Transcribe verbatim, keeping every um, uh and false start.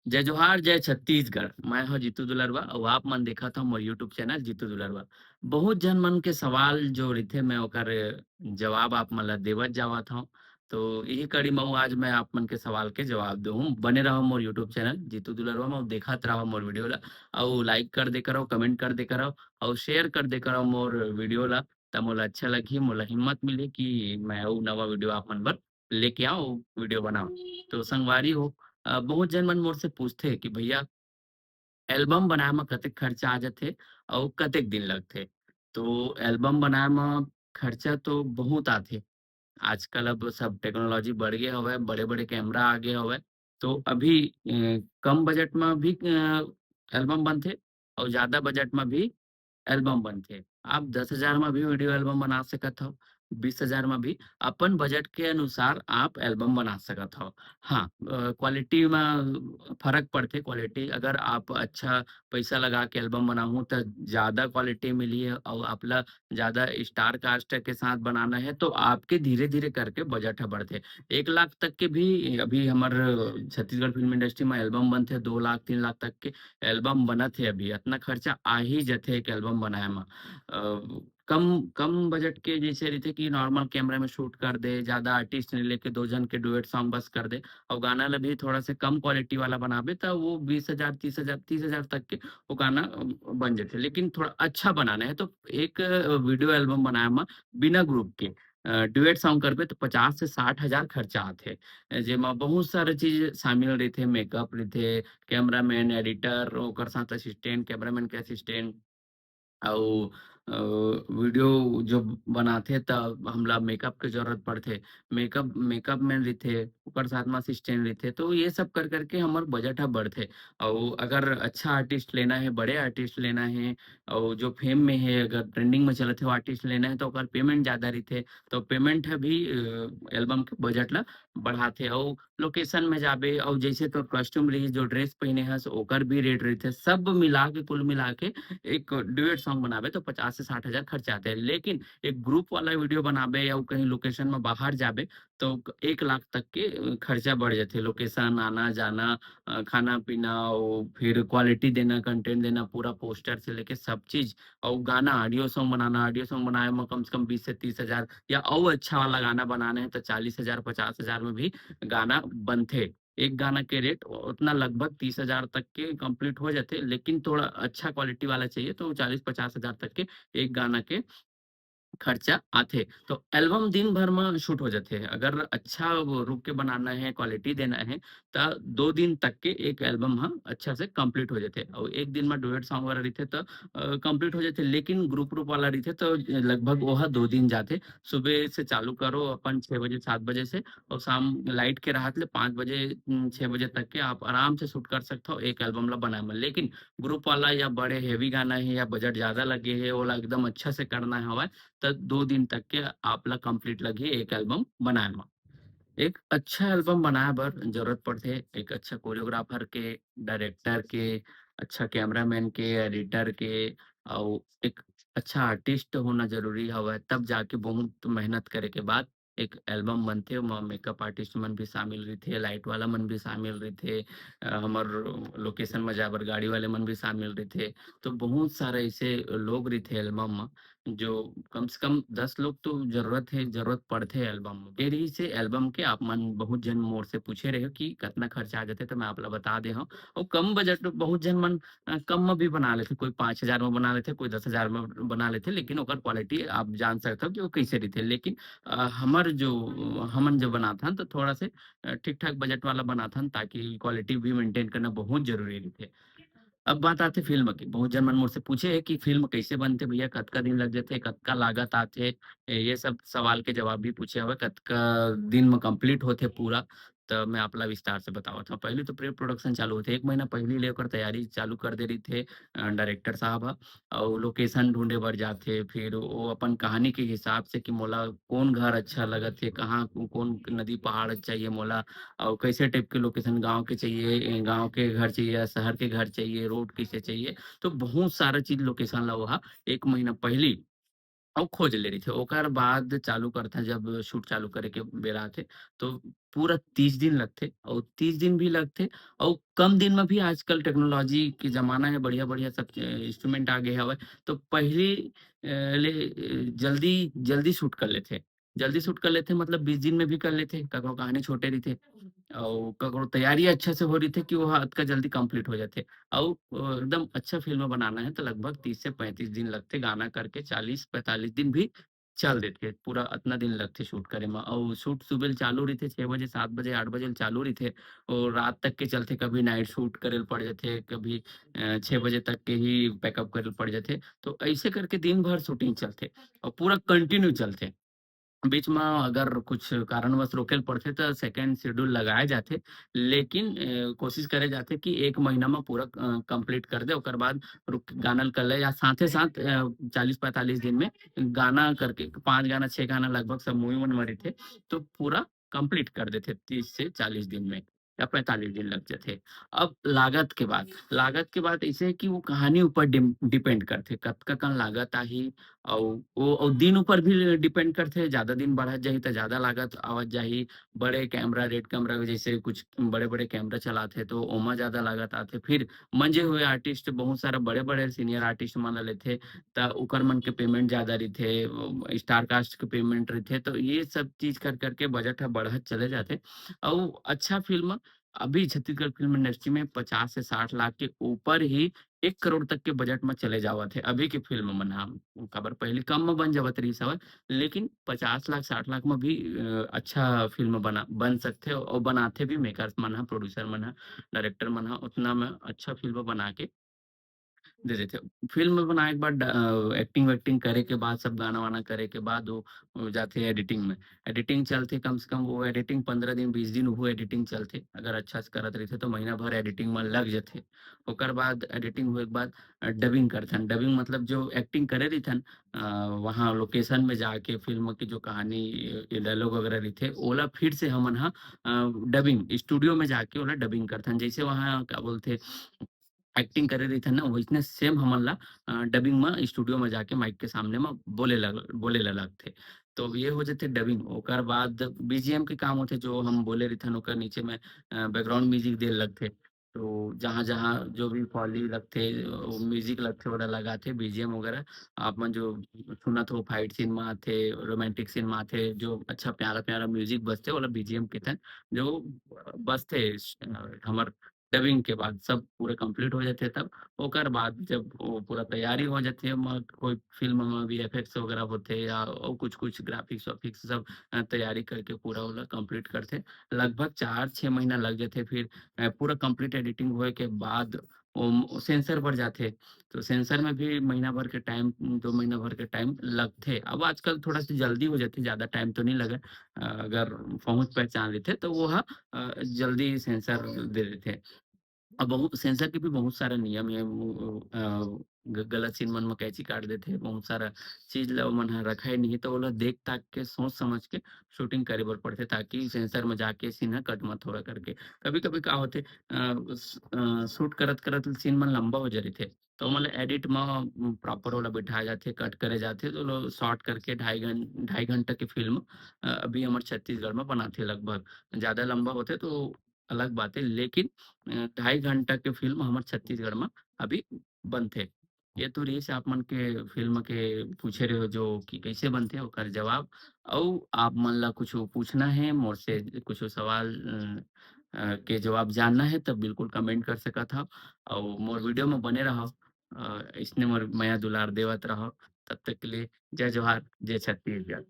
जय जोहार, जय छत्तीसगढ़। मैं हूं जीतू दुलरवा अउ आप मन देखत हव मोर YouTube चैनल जीतू दुलरवा। बहुत झन मन के सवाल जो रहिथे, मैं ओकर जवाब आप मन ला देवत जावत हव। तो यही कड़ी म आज मैं आप मन के सवाल के जवाब दूहूं। बने रहो मोर YouTube चैनल जीतू दुलरवा म, देखत रहो मोर वीडियो ला, अउ लाइक कर दे करव, कमेंट कर दे करव, अउ शेयर कर दे करव मोर वीडियो ला। त मोला अच्छा लगही, मोला हिम्मत मिलही कि मैं अउ नवा वीडियो आप मन बर लेके आऊं, वीडियो बनाऊं। तो संगवारी हो, अ, बहुत झन मन मोर से पूछथे कि भैया, एल्बम बनाए म कतेक खर्चा आ जाथे अउ कतेक दिन लगथे? तो एल्बम बनाए म खर्चा तो बहुत आथे। आजकल अब सब टेक्नोलॉजी बढ़ गे हवय, बड़े-बड़े कैमरा आ गे हवय। तो अभी, अ, कम बजट म भी, अ, एल्बम बनथे अउ ज्यादा बजट म भी एल्बम बनथे। आप दस हजार म भी वीडियो एल्बम बना सकत हव, बीस हजार म भी, अपन बजट के अनुसार आप एल्बम बना सकत हव। हाँ, अ, क्वालिटी म फरक पड़थे। क्वालिटी अगर आप अच्छा पैसा लगा के एल्बम बनाहू त ज्यादा क्वालिटी मिलही अउ आप ला ज्यादा स्टार कास्ट के साथ बनाना हे तो आपके धीरे-धीरे करके बजट ह बढ़थे। एक लाख तक के भी अभी हमर छत्तीसगढ़ फिल्म इंडस्ट्री म एल्बम बनथे, दो लाख, तीन लाख तक के एल्बम बनत हे अभी, अतना खर्चा आ ही जथे एक एल्बम बनाए म। अ, कम, कम बजट के जैसे रहिथे कि नॉर्मल कैमरा में शूट कर दे, ज्यादा आर्टिस्ट नहीं लेके दो झन के डुएट सॉन्ग बस कर दे, अउ गाना ल भी थोड़ा से कम क्वालिटी वाला बनाबे, त वो बीस हजार, तीस हजार, तीस हजार तक के वो गाना, अ, बन जथे। लेकिन थोड़ा अच्छा बनाना है, तो एक, अ, वीडियो एल्बम बनाए म बिना ग्रुप के, अ, डुएट सॉन्ग करबे, तो पचास से साठ हजार खर्चा आथे, अ, जेमा बहुत सारा चीज शामिल रहिथे, मेकअप रहिथे, कैमरामैन, एडिटर, ओकर साथ असिस्टेंट, कैमरामैन के असिस्टेंट, अउ, अ, वीडियो जो बनाथे त हमला मेकअप के जरूरत पड़थे। मेकअप, मेकअप मैन रहिथे, ओकर साथ म असिस्टेंट रहिथे, तो ये सब कर करके हमर बजट ह बढ़थे। अउ अगर अच्छा आर्टिस्ट लेना हे, बड़े आर्टिस्ट लेना हे, अउ जो फेम में हे, अगर ट्रेंडिंग में चलत हे, वो आर्टिस्ट लेना हे, तो ओकर पेमेंट ज्यादा रहिथे, तो पेमेंट ह भी, अ, एल्बम के बजट ला बढ़ाथे। अउ लोकेशन में जाबे अउ जैसे तोर कॉस्ट्यूम रही, जो ड्रेस पहिने हस, ओकर भी रेट रहिथे। सब मिला के, कुल मिला के एक डुएट सॉन्ग बनाबे तो पचास से साठ हजार खर्चा आथे। लेकिन एक ग्रुप वाला वीडियो बनाबे या कहीं लोकेशन में बाहर जाबे तो एक लाख तक के, अ, खर्चा बढ़ जाथे। लोकेशन, आना जाना, अ, खाना पीना, अउ फिर क्वालिटी देना, कंटेंट देना, पूरा पोस्टर से लेके सब चीज, अउ गाना, ऑडियो सॉन्ग बनाना, ऑडियो सॉन्ग बनाए में कम से कम बीस से तीस हजार, या अउ अच्छा वाला गाना बनाना है तो चालीस हजार, पचास हजार में भी गाना बनथे। एक गाना के रेट उतना लगभग तीस हजार तक के कंप्लीट हो जाथे, लेकिन थोड़ा अच्छा क्वालिटी वाला चाहिए तो चालीस पचास हजार तक के एक गाना के खर्चा आथे। तो एल्बम दिन भर म शूट हो जाथे। अगर अच्छा वो रुक के बनाना है, क्वालिटी देना है, त दो दिन तक के एक एल्बम ह अच्छा से कंप्लीट हो जाथे। अउ एक दिन म डुएट सॉन्ग वाला रहिथे त, अ, कंप्लीट हो जाथे, लेकिन ग्रुप, ग्रुप वाला रहिथे त लगभग ओह दो दिन जाथे। सुबह से चालू करो अपन छह बजे, सात बजे से, अउ शाम लाइट के राहत ले पाँच बजे, उम, छह बजे तक के आप आराम से शूट कर सकथव एक एल्बम ला बनाए म। लेकिन ग्रुप वाला या बड़े हेवी गाना हे या बजट ज्यादा लगे हे, ओला एकदम अच्छा से करना हवय, त दो दिन तक के आप ला कंप्लीट लगही एक एल्बम बनाए म। एक अच्छा एल्बम बनाए बर जरूरत पड़थे एक अच्छा कोरियोग्राफर के, डायरेक्टर के, अच्छा कैमरामैन के, एडिटर के, अउ एक अच्छा आर्टिस्ट होना जरूरी हवय। तब जाके बहुत मेहनत करे के बाद एक एल्बम बनथे, ओमा मेकअप आर्टिस्ट मन भी शामिल रहिथे, लाइट वाला मन भी शामिल रहिथे, अ, हमर लोकेशन म जाए बर गाड़ी वाले मन भी शामिल रहिथे। तो बहुत सारा ऐसे लोग रहिथे एल्बम म, जो कम से कम दस लोग तो जरूरत हे, जरूरत पड़थे एल्बम म। ये रहिसे एल्बम के। आप मन बहुत झन मोर से पूछे रहे हो कि कतना खर्चा आ जाथे, तो मैं आप ला बता दे हव। अउ कम बजट, बहुत झन मन, अ, कम म भी बना लेथे, कोई पाँच हजार म बना लेथे, कोई दस हजार म बना लेथे, लेकिन ओकर क्वालिटी आप जान सकथव कि वो कैसे रहिथे। लेकिन, अ, हमर जो, हमन जो बनाथन, तो थोड़ा से, अ, ठीक-ठाक बजट वाला बनाथन, ताकि क्वालिटी भी मेंटेन करना बहुत जरूरी रहिथे। अब बात आथे फिल्म के। बहुत झन मन मोर से पूछे हे कि फिल्म कैसे बनथे भैया, कतका दिन लग जाथे, कतका लागत आथे, ए, ये सब सवाल के जवाब भी पूछे हवय, कतका दिन म कंप्लीट होथे पूरा, त मैं आप ला विस्तार से बतावत हव। पहली तो प्री प्रोडक्शन चालू होथे, एक महीना पहली ले ओकर तैयारी चालू कर दे रहिथे, अ, डायरेक्टर साहब ह, अउ लोकेशन ढूंढे बर जाथे, फिर वो अपन कहानी के हिसाब से कि मोला कौन घर अच्छा लगत हे, कहाँ को-, कौन नदी पहाड़ चाहिए मोला, अउ कैसे टाइप के लोकेशन, गाँव के चाहिए, ए, गाँव के घर चाहिए या शहर के घर चाहिए, रोड कैसे चाहिए, तो बहुत सारा चीज लोकेशन ला वो ह एक महीना पहली अउ खोज ले रहिथे। ओकर बाद चालू करथे, जब शूट चालू करे के बेरा आथे, तो पूरा तीस दिन लगथे, अउ तीस दिन भी लगथे, अउ कम दिन म भी आजकल टेक्नोलॉजी के जमाना हे, बढ़िया-बढ़िया सब च-, इंस्ट्रूमेंट आ गे हवय, तो पहिली, अ, ले, अ, जल्दी, जल्दी शूट कर लेथे। जल्दी शूट कर लेथे मतलब बीस दिन में भी कर लेथे, ककरो कहानी छोटे रहिथे, अउ ककरो तैयारी अच्छा से हो रहिथे कि वो ह अतका जल्दी कंप्लीट हो जाथे। अउ, अ, एकदम अच्छा फ़िल्म बनाना हे, तो लगभग तीस से पैंतीस दिन लगथे, गाना करके चालीस पैंतालीस दिन भी चल देथे, पूरा अतना दिन लगथे शूट करे म। अउ शूट सुबह ले चालू रहिथे, छह बजे, सात बजे, आठ बजे ले चालू रहिथे, अउ रात तक के चलथे, कभी नाइट शूट करे ल पड़ जाथे, कभी, अ, छह बजे तक के ही पैकअप करे ल पड़ जाथे। तो अइसे करके दिन भर शूटिंग चलथे अउ पूरा कंटिन्यू चलथे। बीच म अगर कुछ कारणवश रोके ल पड़थे, त सेकंड शेड्यूल लगाए जाथे, लेकिन, अ, कोशिश करे जाथे कि एक महीना म पूरा, अ, कंप्लीट कर दे, ओकर बाद रुक, गाना ल कर ले या साथे-साथ, अ, चालीस पैंतालीस दिन में गाना करके, पाँच गाना, छह गाना लगभग सब मूवी मन म रहिथे, तो पूरा कंप्लीट कर देथे तीस से चालीस दिन में या पैंतालीस दिन लग जाथे। अब लागत के बात, लागत के बात अइसे हे कि वो कहानी ऊपर डिम-, डिपेंड करथे, कतका कन लागत आही, अउ वो, अउ दिन ऊपर भी डिपेंड करथे, जादा दिन बढ़त जाही, त जादा लागत आवत जाही। बड़े कैमरा, रेड कैमरा, जइसे कुछ बड़े-बड़े कैमरा चलाथे, तो ओमा जादा लागत आथे। फिर मंजे हुए आर्टिस्ट, बहुत सारा बड़े-बड़े सीनियर आर्टिस्ट मन ल लेथे, त ओकर मन के पेमेंट जादा रहिथे, अ, स्टार कास्ट के पेमेंट रहिथे, तो ये सब चीज कर, कर के बजट ह बढ़त चले जाथे। अउ अच्छा फ़िल्म, अभी छत्तीसगढ़ फ़िल्म इंडस्ट्री में पचास से साठ लाख के ऊपर ही एक करोड़ तक के बजट म चले जावत हे अभी के फ़िल्म मन ह। काबर पहिली कम म बन जावत रहिस हवय, लेकिन पचास लाख, साठ लाख म भी, अ, अच्छा फ़िल्म बना, बन सकथे अउ बनाथे भी मेकर्स मन ह, प्रोड्यूसर मन ह, डायरेक्टर मन ह, उतना म अच्छा फ़िल्म बना के दे देथे। फ़िल्म बनाए के बाद ड-, अ, एक्टिंग-वेक्टिंग करे के बाद, सब गाना-वाना करे के बाद वो, वो जाथे एडिटिंग में। एडिटिंग चलथे कम से कम, वो एडिटिंग पंद्रह दिन, बीस दिन वो एडिटिंग चलथे। अगर अच्छा से करत रहिथे तो महीना भर एडिटिंग में लग जथे। ओकर बाद एडिटिंग होए के बाद, अ, डबिंग करथन। डबिंग मतलब जो एक्टिंग करे रहिथन, अ, वहाँ लोकेशन में जाके फ़िल्म के जो कहानी, अ, डायलॉग वगैरह रहिथे, ओला फिर से हमन ह, अ, डबिंग, स्टूडियो में जाके ओला डबिंग करथन। जैसे वहाँ क्या बोलथे, एक्टिंग करे रहिथन ना, वइसने सेम हमन ला, अ, डबिंग म स्टूडियो म जाके माइक के सामने म बोले ल-, बोले ल लगथे। तो ये हो जथे डबिंग। ओकर बाद बीजीएम के काम होथे, जो हम बोले रहिथन, ओकर नीचे में, अ, बैकग्राउंड म्यूजिक दे ल लगथे। तो जहाँ-जहाँ जो भी फॉली लगथे, अ, म्यूजिक लगथे, ओला लगाथे, बीजीएम वगैरह। आप मन जो सुनत हो, फाइट सीन म आथे, रोमांटिक सीन म आथे, जो अच्छा प्यारा-प्यारा म्यूजिक बजथे, ओला बीजीएम कहिथन, जो बजथे, अ, हमर डबिंग के बाद सब पूरा कंप्लीट हो जाथे तब। ओकर बाद जब वो पूरा तैयारी हो जाथे, म-, कोई फ़िल्म म वीएफएक्स वगैरह होथे या अउ कुछ-कुछ ग्राफिक्स वाफिक्स सब, अ, तैयारी करके पूरा ओला कंप्लीट करथे। लगभग चार छह महीना लग जाथे, फिर, अ, पूरा कंप्लीट एडिटिंग होए के बाद ओम, सेंसर बर जाथे। तो सेंसर में भी महीना भर के टाइम, दो महीना भर के टाइम लगथे। अब आजकल थोड़ा सा जल्दी हो जाथे, ज़्यादा टाइम तो नहीं लगे। अ, अगर पहुँच पहचान लेथे तो वो ह, अ, जल्दी सेंसर दे देथे। अब बहुत, सेंसर के भी बहुत सारा नियम हे, वो, अ, ग-, गलत सीन मन म कैंची काट देथे, बहुत सारा चीज ल ओमन ह रखाय नहीं, तो ओला देख ताक के, सोच समझ के शूटिंग करे बर पड़थे, ताकि सेंसर म जाके सीन ह कट मत होवय करके। कभी-कभी का होथे, अ, स-, अ, शूट करत-करत सीन मन लंबा हो जा रहिथे, तो ओमन ल एडिट म, उम, प्रॉपर ओला बिठाए जाथे, कट करे जाथे, तो ओला शॉर्ट करके ढाई घं-, ढाई घंटा के फिल्म, अ, अभी हमर छत्तीसगढ़ म बनाथे लगभग। जादा लंबा होथे, तो अलग बात हे, लेकिन, अ, ढाई घंटा के फिल्म हमर छत्तीसगढ़ म अभी बनथे। ये तो रहिस आप मन के फिल्म के पूछे रहे हो जो कि कैसे बनथे ओकर जवाब, अउ आप मन ला कुछू पूछना हे मोर से, कुछू सवाल, अ, अ, के जवाब जानना हे, त बिल्कुल कमेंट कर सकत हव, अउ मोर वीडियो म बने रहव। अ, इसने मोर मया दुलार देवत रहव। तब तक के लिए जय जोहार, जय छत्तीसगढ़।